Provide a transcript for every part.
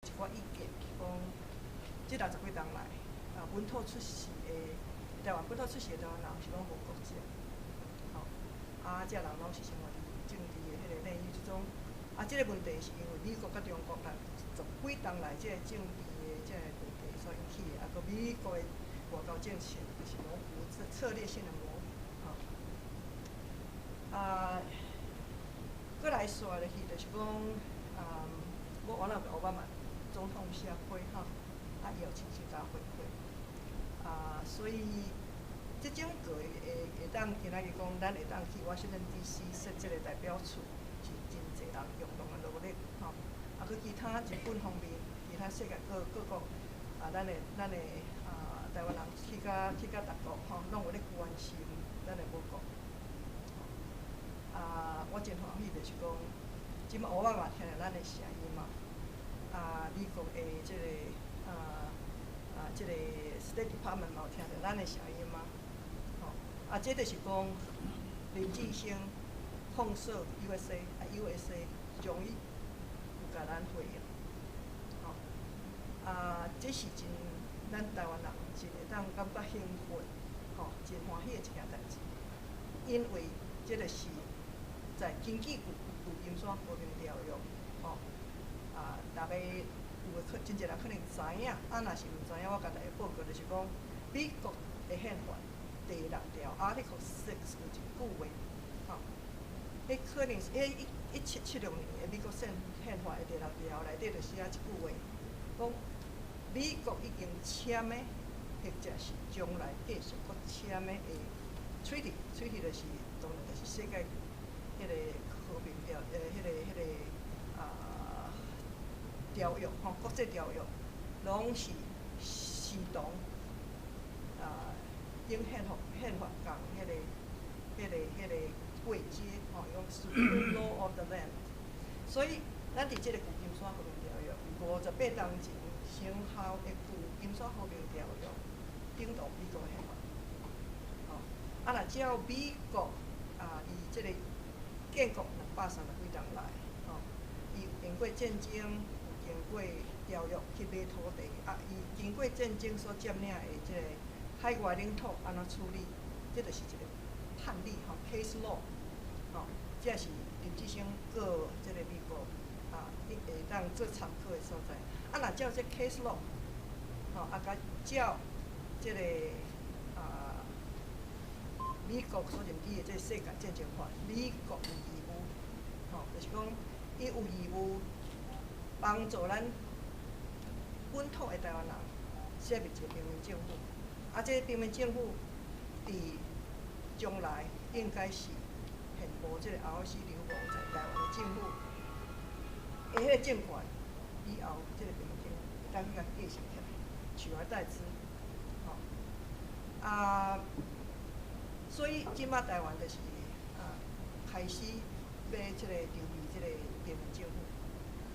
一寡意見，講這六十幾冬來，啊，本土出世的台灣本土出世的台灣人是攏無國籍，吼，啊，這人攏是生活佇政治的彼個內憂之中。啊，這个問題是因為美國佮中國六十幾冬來這个政治的這个問題所引起的，啊，閣美國的外交政策就是模糊，策略性的模糊，吼。啊，閣來紲落去就是講，啊，我原來有共奧巴馬總統寫批吼，啊，伊有親自共回饋，啊，所以這種個會會當今仔日講，咱會當去華盛頓 DC 設這个代表處，是真濟人共同的努力，吼。啊，閣其他日本方面，其他世界各各國，啊，咱的啊台灣人去甲逐國吼，攏有咧關心咱的母國。啊，我真歡喜就是講，這擺奧巴馬聽著咱的聲音嘛，啊，美國的這个啊，這个 State Department 嘛有聽著咱的聲音嘛，吼，啊，這就是講林志昇控訴 USA，啊，USA 終於有共咱回應，吼，啊，這是真咱台灣人真會當感覺興奮，吼，真歡喜的一件代誌，因為這就是在根據舊金山和平條約，吼，啊，逐家有的可真濟人可能知影，啊，若是毋知影，我共大家報告就是講，美國的憲法第六條 Article Six 有一句話，吼，彼可能是彼1776年的美國憲法的第六條內底就寫一句話，講美國已經簽的，或者是將來繼續閣簽的 treaty，treaty 就是當然就是世界彼个和平條，彼个啊條約吼，國際條約，攏是視同啊，用憲法仝彼个位階吼，用 Supreme Law of the Land。所以，咱佇這个舊金山和平條約，58冬前生效的舊金山和平條約，等同美國憲法。吼，啊，若照美國啊，伊這个建國230幾冬來，吼，伊有經過戰爭，有經過條約去買土地，啊，伊經過戰爭所佔領的這個海外領土按怎處理，這就是一個判例吼，case law，吼，這是林志昇告這個美國啊，會當做參考的所在。啊，若照這 case law，吼，啊，共照這個啊，美國所認知的這個世界戰爭法，美國有義務，吼，就是講伊有義務幫助咱本土的台灣人設立一個平民政府。啊，這個平民政府佇將來應該是憲報這個 ROC 流亡在台灣的政府，的彼个政權以後，這個平民政府會當去共繼承起來，取而代之，吼。啊，所以這擺台灣就是啊，開始欲這个籌備這個平民政府，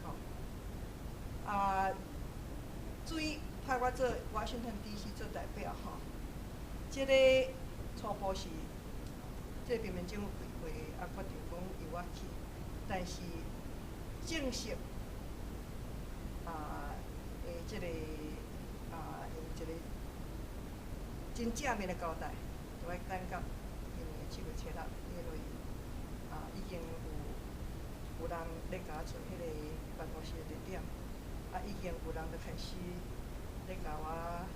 吼。啊，至於派我做華盛頓 DC 做代表吼，這个初步是這個平民政府開會啊，決定講由我去，但是正式啊的這个啊用一個真正面的交代，就愛等到今年7月7日，因為啊已經有人咧共我揣彼個辦公室的地點，啊已經有人咧開始咧共我啊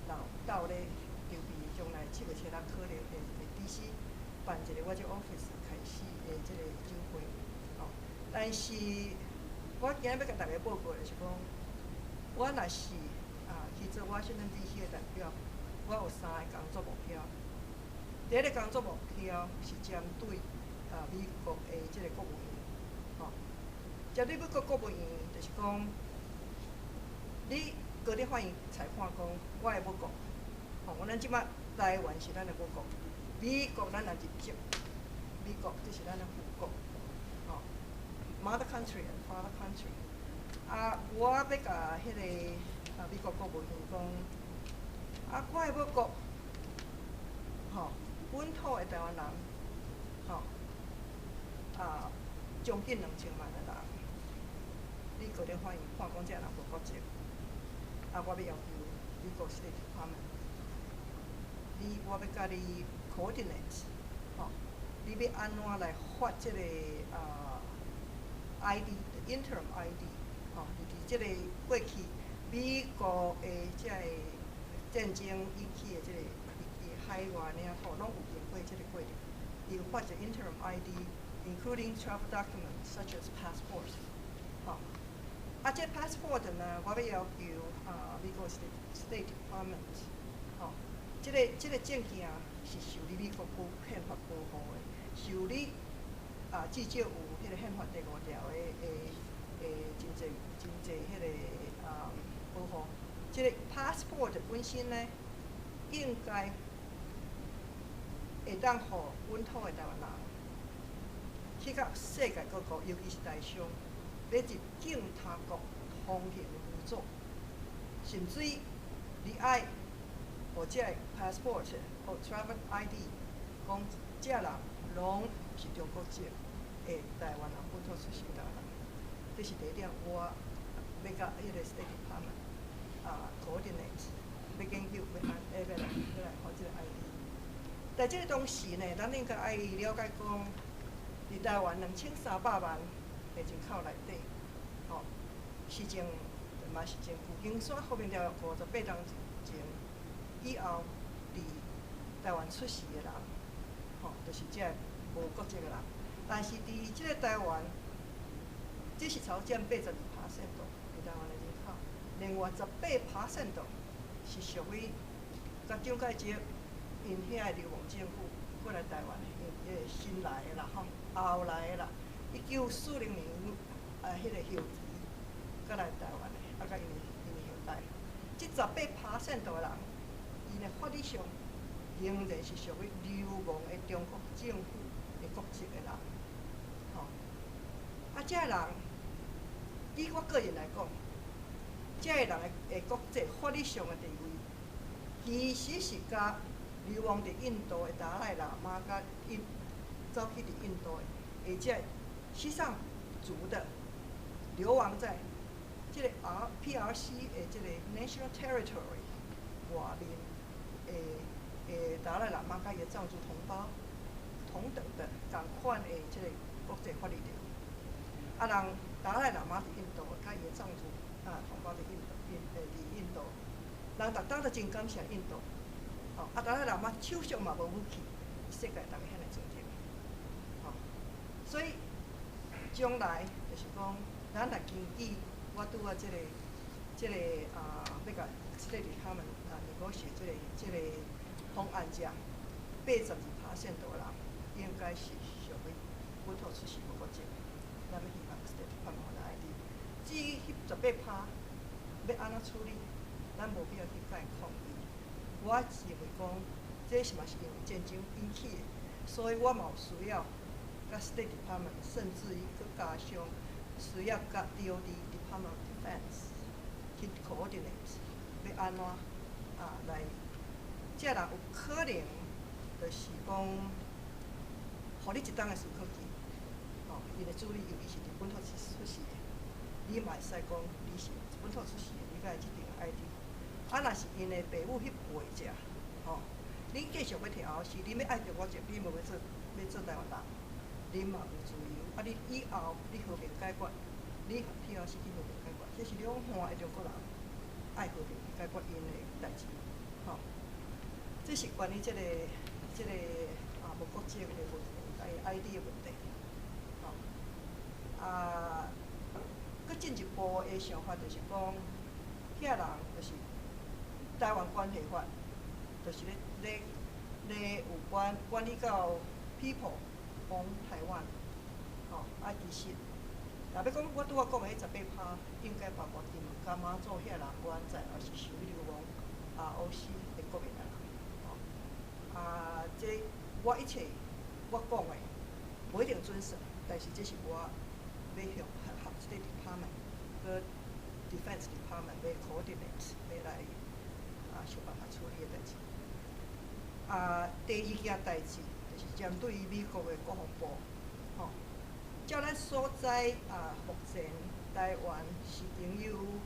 鬥鬥咧籌備將來七月七日可能會佇 DC 辦一個我這 office 開始的這個酒會，吼。但是我今日欲共大家報告的是講，我若是啊去做華盛頓 DC 的代表，我有三个工作目標。第一个工作目標是針對啊美國的這個國務院，吼。針對美國國務院，就是講，你高等法院裁判講，我的母國，吼，咱這擺台灣是咱的母國，美國咱也入籍，美國這是咱的父國，吼，mother country and father country。啊，我欲共彼个啊美國國務院講，啊，我的母國，吼，本土的台灣人，吼，啊，將近2000萬的人，你高等法院判講這个人無國籍，啊，我欲要求美國 State Department，你我欲共你 coordinate，吼，你欲按怎來發這個ID，interim ID，吼，佇這個過去美國的這个戰爭引起的這個海外領土，攏有經過這個過程，伊有發一個 interim ID，including travel documents such as passports，吼。啊，這 passport 呢，我欲要求美國 State Department，吼，這個證件是受你美國保憲法保護的，受你至少有彼個憲法第五條的真濟真濟彼個保護。這個 passport 本身呢，應該會當予本土的台灣人去到世界各國，尤其是台商，欲入境他國通行無阻，甚至你愛予這個 passport 或 travel ID，講這人攏是中國籍的台灣人，本土出生台灣人。這是第一點，我欲共彼個 State Department coordinate，欲研究，欲按，欲來予這個 ID。在這個同時呢，咱應該愛了解講，佇台灣2300萬的人口內底，吼，是從嘛是從舊金山和平條約58冬前以後，佇台灣出世的人，吼，就是這个無國籍的人。但是佇這個台灣，這是超佔82% 佇台灣的人口，另外18% 是屬於共蔣介石𪜶遐的流亡政府過來台灣的，因彼個新來的啦吼，後來的啦，1940年彼個後期過來台灣的，啊，佮𪜶的後代，這十八 percent 的人，𪜶的法律上仍然是屬於流亡的中國政府的國籍的人，吼。啊，這个人，以我個人來講，這個人的國籍法律上的地位，其實是佮流亡佇印度的達賴喇嘛，佮𪜶走去佇印度的，或者西藏族的流亡在這個 PRC 的這個 National Territory 外面的達賴喇嘛，佮伊的藏族同胞同等的仝款的這個國際法律地位。啊，人達賴喇嘛佇印度，佮伊的藏族同胞佇印度，人逐冬都真感謝印度。吼，啊，達賴喇嘛手上嘛無武器，世界逐家遐爾尊敬。吼，所以將來就是講，咱若根據我拄仔這個欲共 State Department negotiate 這個方案遮，82% 的人應該是屬於本土出世無國籍的，咱欲希望 State Department 予咱 ID。至於彼十八趴欲按怎處理，咱無必要去共伊抗議。我認為講，這是嘛是因為戰爭引起的，所以我嘛有需要共 State Department，甚至於閣加上需要共 DOD Department of Defense 去 coordinate，欲按怎來，這人有可能就是講，予你一冬的許可期，吼，𪜶的子女尤其是佇本土出世的，你嘛會使講你是本土出世的，你愛這張 ID。啊，若是𪜶的爸母彼輩者，吼，恁繼續欲摕 ROC，恁欲愛中國籍，恁無欲做台灣人，恁嘛有自由。啊，你以後你和平解決，你 PRC 去和平解決，這是兩岸的中國人愛和平去解決𪜶的代誌，吼。這是關於這個無國籍的問題，ID 的問題，吼。啊，閣進一步的想法就是講，遐人就是台灣關係法，就是咧有關管理到 people 講台灣，吼，啊，其實，若欲講我拄仔講的彼十八趴，應該包括金門、甲馬祖遐人，原在也是屬於流亡 ROC 的國民的人，吼。啊，這我一切我講的無一定準算，但是這是我欲向 State Department 閣 Defense Department 欲 coordinate 欲來想辦法處理的代誌。啊，第二件代誌就是針對美國的國防部，吼，照咱所知啊，目前台灣是擁有